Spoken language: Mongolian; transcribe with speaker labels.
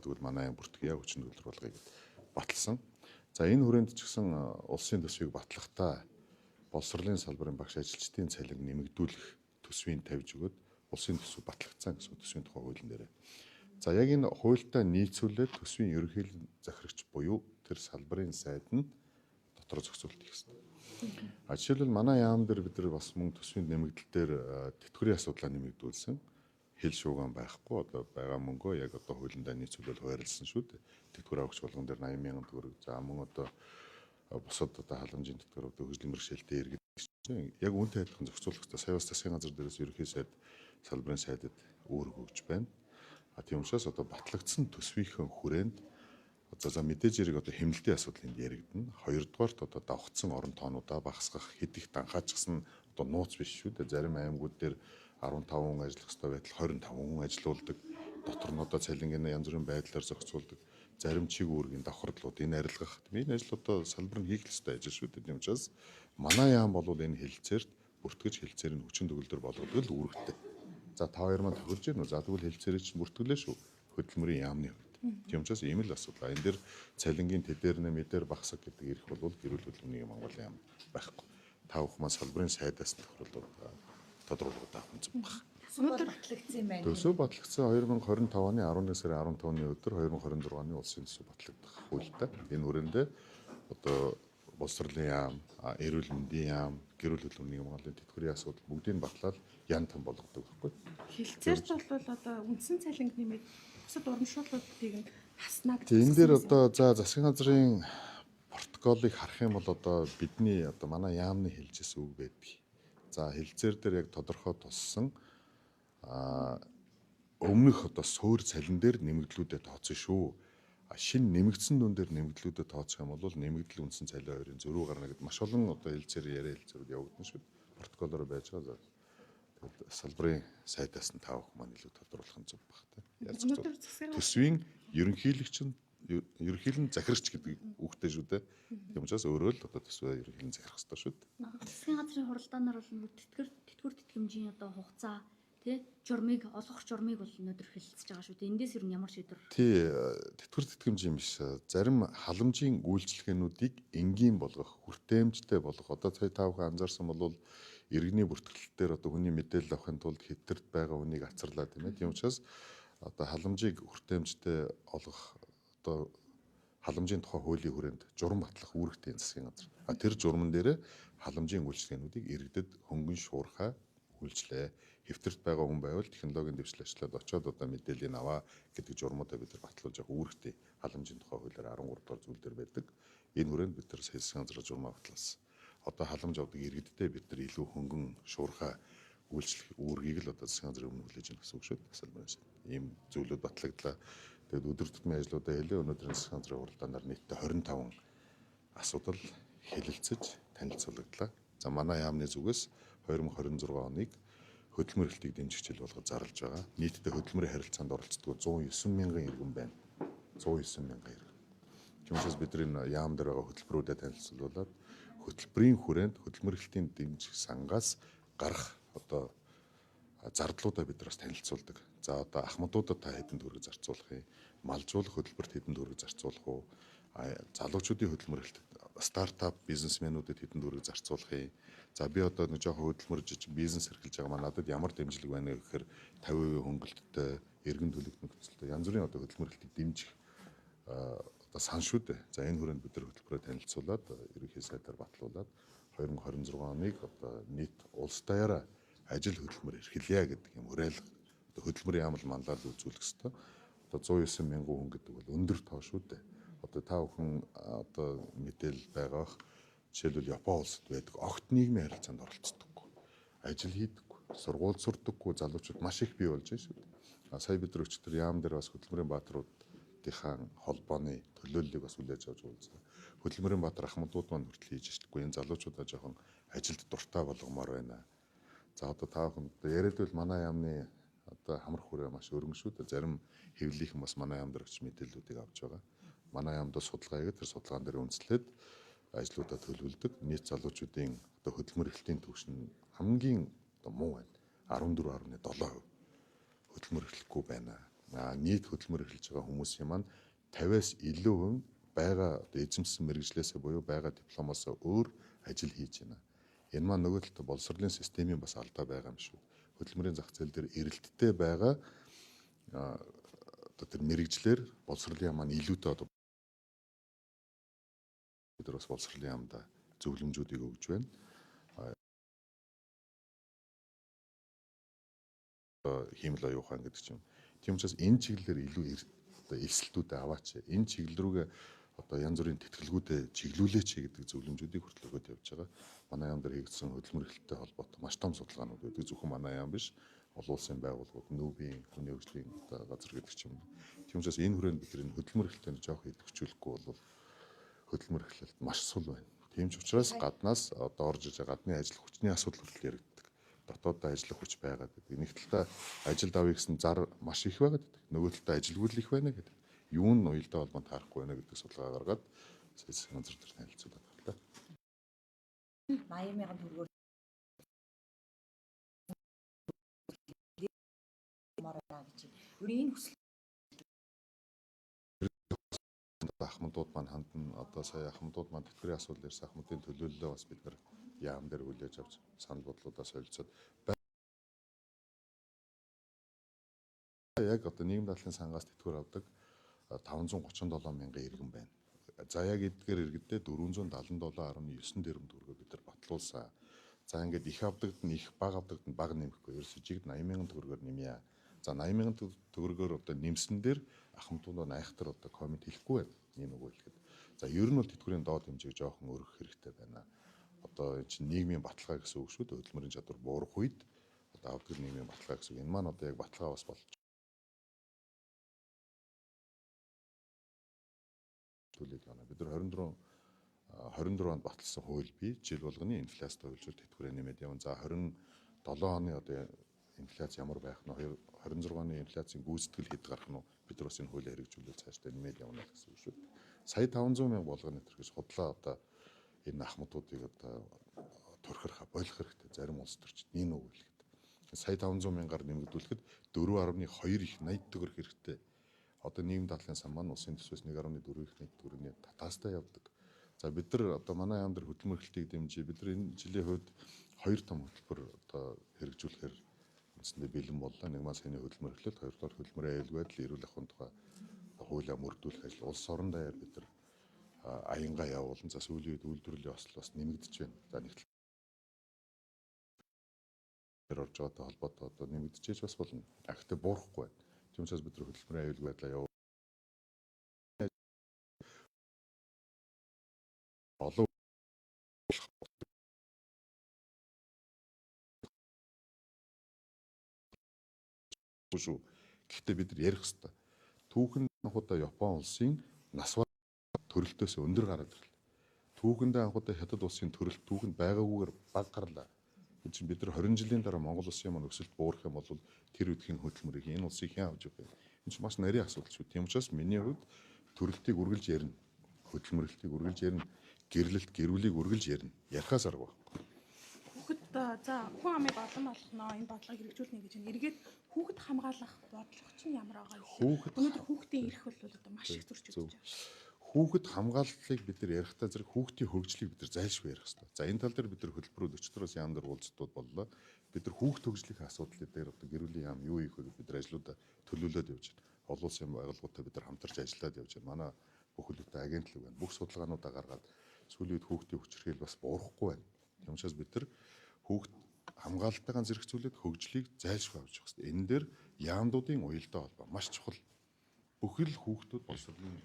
Speaker 1: За, тэгвэл манай яам бүртгэе, хүчин төгөлдөр болгоё гэд баталсан. За, энэ хүрээнд ч гэсэн улсын төсвийг батлахдаа боловсролын салбарын багш ажилчдын цалин нэмэгдүүлэх төсвийг тавьж өгөөд улсын төсөв батлагдсан гэсэн төсвийн тухай хуулийн дээр. За, яг энэ хуультай нийцүүлээд төсвийн ерөнхийлөн захирагч буюу тэр салбарын сайд нь дотор зохицуулт хийх хэрэгтэй. А жишээлбэл, манай яам дээр бид нар бас мөн төсвийн нэмэгдэл дээр тэтгэврийн асуудлаа нэмэгдүүлсэн. Хэл шууган байхгүй, одоо байгаа мөнгөө яг одоо хуулиндаа нийцүүлэл хуваарлсан шүү дээ. Тэтгэвэр авахч болгон дээр 80 мянган төгрөг. За, мөн одоо бусад одоо халамжийн тэтгэвэр, одоо хөгжлийн бэрхшээлтэй иргэд яг үүнтэй адилхан зохицуулах хэрэгтэй. Сая бас засгийн газар дээрээс ерөнхий сайд, салбарын сайдад үүрэг өгч байна. А тийм учраас одоо батлагдсан төсвийнхээ хүрээнд за мэдээж хэрэг одоо хэмнэлтийн асуудал энд яригдана. Хоёрдугаарт одоо давхцсан орон тоонуудаа багасгах, хэд их данхаачсан одоо нууц биш шүү дээ. Зарим аймагуд дээр 15 хүн ажиллах ёстой байтал 25 хүн ажилуулдаг. Дотор нь одоо цалингийн янз бүрийн байдлаар зохицуулдаг. Зарим чиг үүргийн давхарлууд энэ арилгах. Энэ ажил одоо салбар нь хийх ёстой ажил шүү дээ. Тийм учраас манай яам бол энэ хэлцээрт бүртгэж, хэлцээр нь хүчин төгөлдөр болгодог л үүрэгтэй. За, та хоёр маань тохирж гэнэ үү? За, тэгвэл хэлцээрээ чинь бүртгэлээ шүү. Хөдөлмөрийн яамны хувьд. Тийм учраас ийм л асуудал. Энэ дээр цалингийн тэдээр нэ мэдээр багсаг гэдэг эрх бол гэрүүл хөдөлмөрийн Монголын яам байхгүй. Та бүхэн маань салбарын сайдаас тохируулаад тодруулгууд авах нь зөв баг.
Speaker 2: Төсөв батлагдсан юм байна.
Speaker 1: Төсөв батлагдсан, 2025 оны 11 сарын 15-ны өдөр 2026 оны улсын төсөв батлагдах хуультай. Энэ хүрээндээ одоо боловсролын яам, эрүүл мэндийн яам, гэрүүл хөдөлмөрийн Монголын тэтгэврийн асуудал бүгдийг батлаад ян там болгодог байхгүй.
Speaker 3: Хэлцээрч бол одоо үндсэн цалинг нэмээд бусад урамшууллуудыг нь хаснаа гэж.
Speaker 1: Тийм, энэ дээр одоо за засгийн газрын протоколыг харах юм бол одоо бидний одоо манай яамны хэлжсэн үг байдаг. За, хэлцээр дээр яг тодорхой туссан өмнөх одоо суур цалин дээр нэмэгдлүүдэд тооцсон шүү. А шинэ нэмэгдсэн дүн дээр нэмэгдлүүдэд тооцох юм бол нэмэгдэл үндсэн цалин хоёрын зөрүү гарна гэд маш олон одоо хэлцээр яриа хэлцээрүүд явагдана шүү. Протоколоор байж байгаа. Тэгэд салбарын сайдаас нь та бүхэн маань илүү тодруулах нь зөв баг та.
Speaker 3: Өнөөдөр засгийн
Speaker 1: Төсвийн ерөнхийлөгч нь ерөнхийлөн захирагч гэдэг үгтэй шүү дээ. Тийм учраас өөрөө л одоо төсвөө ерөнхийлөн захирах ёстой шүү дээ.
Speaker 4: Засгийн газрын хуралдаанаар бол нөгөө тэтгэвэр тэтгэмжийн одоо хугацаа тий журмыг олгох журмыг бол өнөөдөр хэлэлцэж байгаа шүү дээ. Эндээс ер нь ямар шийдвэр?
Speaker 1: Тий, тэтгэвэр тэтгэмж юм биш. Зарим халамжийн үйлчилгээнүүдийг энгийн болгох, хүртээмжтэй болгох. Одоо сая та бүхэн анзаарсан бол иргэний бүртгэлтээр дээр одоо хүний мэдээлэл авахын тулд хэвтэрт байгаа хүнийг ацарлаа, тийм ээ. Тийм учраас одоо халамжийг хүртээмжтэй олгох одоо халамжийн тухай хуулийн хүрээнд журам батлах үүрэгтэй засгийн газар. А тэр журман дээр халамжийн үйлчилгээнүүдийг иргэдэд хөнгөн шуурхай үйлчлээ. Хэвтэрт байгаа хүн байвал технологийн дэвшил ажиллаад очиод одоо мэдээллийг аваа гэдэг журмуудаа бид нар батлуулж явах үүрэгтэй халамжийн тухай хуулиар 13 дугаар зүйл дээр байдаг. Энэ хүрээнд бид нар засгийн газар журмаа батлуулсан. Одоо халамж авдаг иргэдтэй бид нар илүү хөнгөн шуурхай үйлчлэх үүргийг л одоо засгийн газрын өмнө хүлээж авах гэсэн үг шүү дээ. Салбарын сайд. Ийм зүйлүүд батлагдлаа. Тэгээд өдөр тутмын ажлуудаа хэлээ. Өнөөдрийн засгийн газрын хуралдаанаар нийтдээ 25 асуудал хэлэлцэж танилцуулагдлаа. За, манай яамны зүгээс 2026 оныг хөдөлмөр эрхлэлтийг дэмжих жил болгож зарлж байгаа. Нийтдээ хөдөлмөрийн харилцаанд оролцдог 109 мянган иргэн байна. 109 мянган иргэн. Тийм учраас бид нар энэ яам дээр байгаа хөтөлбөрүүдэд танилцуулаад хөтөлбөрийн хүрээнд хөдөлмөр эрхлэлтийн дэмжих сангаас гарах одоо зардлуудаа бид нар бас танилцуулдаг. За, одоо ахмадуудад та хэдэн төгрөг зарцуулах юм? Малжуулах хөтөлбөрт хэдэн төгрөг зарцуулах уу? Залуучуудын хөдөлмөр эрхлэлтэд, стартап бизнесмэнүүдэд хэдэн төгрөг зарцуулах юм? За, би одоо нэг жоохон хөдөлмөржиж бизнес эрхэлж байгаа маа надад ямар дэмжлэг байна вэ гэхээр 50% хөнгөлөлттэй, эргэн төлөх нөхцөлтэй янз бүрийн одоо хөдөлмөр эрхлэлтийг дэмжих одоо сан шүү дээ. За, энэ хүрээнд бид нар хөтөлбөрөө танилцуулаад ерөнхий сайдаар батлуулаад 2026 оныг одоо нийт улс даяараа ажил хөдөлмөр эрхэлье гэдэг юм уриалга одоо хөдөлмөрийн яамал манлаал үзүүлэх ёстой. Одоо 109 мянган хүн гэдэг бол өндөр тоо шүү дээ. Одоо та бүхэн одоо мэдээлэл байгаа бах. Жишээлбэл, Япон улсад байдаг огт нийгмийн харилцаанд оролцдоггүй. Ажил хийдэггүй, сургууль сурдаггүй залуучууд маш их бий болж байна шүү дээ. А сая бид нар өчигдөр яам дээр бас хөдөлмөрийн баатруудынхаа холбооны төлөөллийг бас хүлээж авч уулзсан. Хөдөлмөрийн баатар ахмадууд маань хүртэл хийж шдэггүй. Энэ залуучуудаа жоохон ажилд дуртай болгомоор байна. За, одоо та бүхэн одоо яриад байвал манай яамны одоо хамар хүрээ маш өргөн шүү дээ. Зарим хэвлэлийнхэн бас манай яам дээр очиж мэдээллүүдийг авч байгаа. Манай яамд судалгаа хийгээд тэр судалгаан дээр үндэслээд ажлуудаа төлөвлөдөг. Нийт залуучуудын одоо хөдөлмөр эрхлэлтийн түвшин хамгийн одоо муу байна. 14.7% хөдөлмөр эрхлэхгүй байна. Нийт хөдөлмөр эрхэлж байгаа хүмүүсийн маань 50-аас илүү хувь нь байгаа одоо эзэмсэн мэргэжлээсээ буюу байгаа дипломоос өөр ажил хийж байна. Энэ маань нөгөө талд боловсролын системийн бас алдаа байгаа юм шүү. Хөдөлмөрийн зах зээл дээр эрэлттэй байгаа одоо тэр мэргэжлээр боловсролын яам маань илүүтэй одоо бид нар бас боловсролын яамдаа зөвлөмжүүдийг өгж байна. Хиймэл оюун ухаан гэдэг чинь. Тийм учраас энэ чиглэлээр илүү одоо элсэлтүүдээ аваач. Энэ чиглэл рүүгээ одоо янз бүрийн тэтгэлгүүдээ чиглүүлээч гэдэг зөвлөмжүүдийг хүртэл өгөөд явж байгаа. Манай яам дээр хийгдсэн хөдөлмөр эрхлэлтэй холбоотой маш том судалгаанууд байдаг. Зөвхөн манай яам биш. Олон улсын байгууллагууд, нүүбийн, хүний хөгжлийн одоо газар гэдэг ч юм уу. Тийм учраас энэ хүрээнд бид энэ хөдөлмөр эрхлэлтэнд жоох идэвхжүүлэхгүй бол хөдөлмөр эрхлэлт маш сул байна. Тийм ч учраас гаднаас одоо орж иж байгаа гадны ажил хүчний асуудал хүртэл яригддаг. Дотооддоо ажиллах хүч байгаад байдаг. Нэг талдаа ажил давъя гэсэн зар маш их байгаад байдаг. Нөгөө талдаа ажилгүй л их байна гэдэг. Юу нь уялдаа холбоонд таарахгүй байна гэдэг судалгаа гаргаад засгийн газар дээр танилцуулаад байна.
Speaker 2: 80 мянган төгрөгөөр гэж. Ер нь энэ хүсэл
Speaker 1: Ахмадууд маань хандна. Одоо сая ахмадууд маань тэтгэврийн асуудал ирсэн ахмадын төлөөллөө бас бид нар яам дээр хүлээж авч санал бодлуудаа солилцоод яг одоо нийгэм даатгалын сангаас тэтгэвэр авдаг 537 мянган иргэн байна. За яг эдгээр иргэдээ 477.9 тэрбум төгрөгөөр бид нар батлуулсан. За ингээд их авдагд нь их, бага авдагд нь бага нэмэхгүй. Ерөөсөө жигд 80 мянган төгрөгөөр нэмье. За 80 мянган төгрөгөөр одоо нэмсэн дээр ахмадууд айхтар одоо коммент хэлэхгүй байна. Ийм үг хэлэхэд. За ер нь бол тэтгэврийн доод хэмжээг жоохон өргөх хэрэгтэй байна. Одоо энэ чинь нийгмийн баталгаа гэсэн үг шүү дээ. Хөдөлмөрийн чадвар буурах үед одоо авдаг нийгмийн баталгаа гэсэн үг. Энэ маань одоо яг баталгаа бас болж төлөөд байна. Бид нар 24 онд баталсан хууль бий. Жил болгоны инфляцид хувилжуул тэтгэврээ нэмээд явна. За 27 оны одоо инфляц ямар байх нь, 26 оны инфляцийн гүйцэтгэл хэд гарах нь, бид нар бас энэ хуулийг хэрэгжүүлээд цаашдаа нэмээд явна гэсэн үг шүү дээ. Сая 500 мянга болгоно энэ гэж худлаа одоо энэ ахмадуудыг одоо турхирхаа болох хэрэгтэй. Зарим улс төрчид энэ үг хэлэхэд. Сая 500 мянгаар нэмэгдүүлэхэд 4.2 их 80 төгрөг хэрэгтэй. Одоо нийгэм даатгалын сан маань улсын төсвөөс 1.4 их 80 төгрөгийн татаастай явдаг. За бид нар одоо манай яам дээр хөдөлмөр эрхлэлтийг дэмжиж, бид нар энэ жилийн хувьд хоёр том хөтөлбөр одоо хэрэгжүүлэхээр үндсэндээ бэлэн боллоо. Нэг маань саяны хөдөлмөр эрхлэлт, хоёрдугаар хөдөлмөрийн аюулгүй байдал, эрүүл ахуйн тухай хуулиа мөрдүүлэх ажил. Улс орон даяар бид нар аянгаа явуулан, за сүүлийн үед үйлдвэрлэлийн осол бас нэмэгдэж байна. За нэг тал орж байгаатай холбоотой одоо нэмэгдэж бас болно. А гэхдээ буурахгүй байна. Тийм учраас бид нар хөдөлмөрийн аюулгүй байдлаа явуул. Олон шүү. Гэхдээ бид нар ярих хэрэгтэй. Түүхэн анхудаа Япон улсын насвар төрөлтөөс өндөр гараад ирлээ. Түүхэндээ анхудаа Хятад улсын төрөлт түүхэнд байгаагүйгээр бага гарлаа. Энэ чинь бид нар 20 жилийн дараа Монгол улсын маань өсөлт буурах юм бол тэр үеийн хөдөлмөрийг энэ улсыг хэн авч явах вэ? Энэ чинь маш нарийн асуудал шүү. Тийм учраас миний хувьд төрөлтийг үргэлж ярина. Хөдөлмөрлөлтийг үргэлж ярина. Гэрлэлт, гэрүүлийг үргэлж ярина. Ярихаас арга байхгүй.
Speaker 3: Хүүхэд за хүн амыг олон болгоно, энэ бодлогыг хэрэгжүүлнэ гэж байна. Эргээд хүүхэд хамгаалах бодлого чинь ямар байгаа вэ? Өнөөдөр хүүхдийн эрх бол одоо маш их зөрчигдөж байгаа.
Speaker 1: Хүүхэд хамгааллыг бид нар ярихдаа зэрэг хүүхдийн хөгжлийг бид нар зайлшгүй ярих хэрэгтэй. За энэ тал дээр бид нар хөтөлбөрүүд өчтөрөөс яам дээр уулзтууд боллоо. Бид нар хүүхд хөгжлийн асуудлыг дээр одоо гэр бүлийн яам юу хийх вэ гэж бид нар ажлуудаа төлөвлөөд явж байна. Олон улсын байгууллагуудтай бид нар хамтарч ажиллаад явж байна. Манай бүхэл бүтэн агентлаг байна. Бүх судалгаануудаа гаргаад сүүлийн үед хүүхдийн хүчирхийлэл бас буурахгүй байна. Тийм учраас бид нар хүүхд хамгаалалтайгаа зэрэгцүүлээд хөгжлийг зайлшгүй авч явах хэрэгтэй. Энэ дээр яамдуудын уялдаа холбоо маш чухал. Бүхэл хүүхдүүд боловсролын